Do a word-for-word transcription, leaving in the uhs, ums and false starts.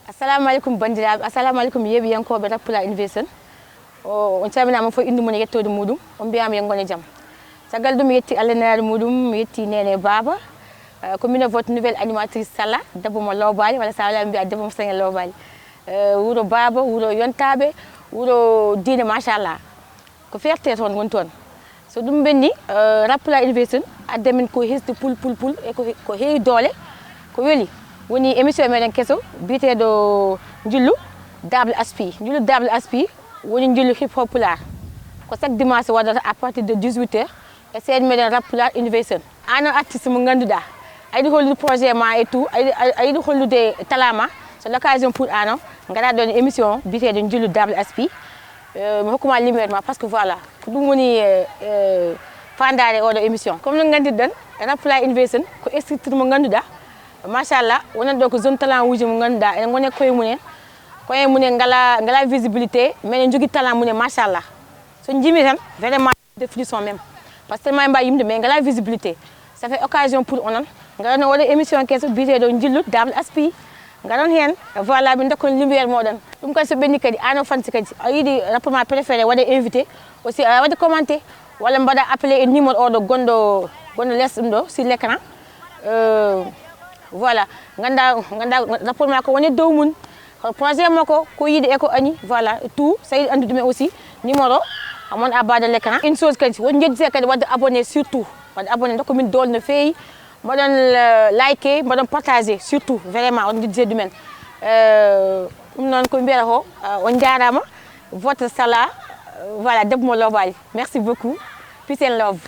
Assalamu aleykum banndiraaɓe, assalamu aleykum yeeɓiyankooɓe Rap Pulaar Innovation. O- on calminaama fof innde mum e yettoode muɗum, on mbiyaama yo ngone jam. Caggal ɗum mi yetti Allah nelaaɗo muɗum, mi yetti neene baaba. Eh, ko mino vote nouvelle animatrice sala, debbo mo loobaali, walla sa wala mbiya debbo mo saña loobaali. Eh, wuro baaba, wuro yontaaɓe, wuro diine machallah. Ko fierté toon woni toon. So ɗum ɓenni, eh, Rap Pulaar Innovation adde min ko hesde pul pul pul e ko he- ko heewi doole, ko weli. Woni émission meɗen keso biyeteeɗo Njillu Dable Aspi. Njillu Dable Aspi woni njillu hip hop pulaar. Ko chaque dimanche waɗata à partir de dix-huit heures e chaîne meɗen Rap Pulaar Innovation. An o artiste mo ngannduɗaa, a yiɗi hollude projet ma et tout, a yiɗi, a- a yiɗi hollude talent ma, c'est l'occasion pour an o ngara ɗon émission biyeteeɗo Njillu Dable Aspi. Eh, mi hokkuma lumière ma parce que voilà, ko ɗum woni eh, eh, faandaare oɗo émission. Comme no nganndirɗon, Rap Pulaar Innovation ko structure mo ngannduɗaa, machallah, wonan ɗo ko zone talent uji mo ngannduɗaa ene ngone koye mumen, koye mumen ngala ngala visibilité, mais ene jogii talent mumen machallah. So jimi tan vraiment de frisson même, parce que tellement mbawi yimde mais ngala visibilité. Ça fait occasion pour onon, ngaran oɗo émission keso biyeteɗo Njillu Dable Aspi. Ngaran heen, voilà, min dokkon lumière moɗon. Ɗum kadi so ɓenni kadi, an o fansi kadi a yiɗi rappeur ma préféré waɗe invité aussi, a waɗa commenté walla mbaɗa appelé e numéro oɗo gonɗo gonɗo les ɗum ɗo sur l'écran. Euh, voilà, ganda ganda rappeur ma ko woni dow mum, ko projet makko, ko yiɗi e ko añi, voilà, tout. So yiɗi anndude ɗumen aussi, numéro amon à bas de l'écran. Une chose kadi, won jeddite kadi wadde abonné, surtout wadde abonné, dokka min doole no feewi. Mbaɗon eh, liké, mbaɗon partagé surtout, vraiment on jeddite ɗumen. Euh, ɗum noon ko mbiyata ko, euh, on jaarama. Votre sala, euh, voilà, debbo mo loobaali. Merci beaucoup. Peace and love.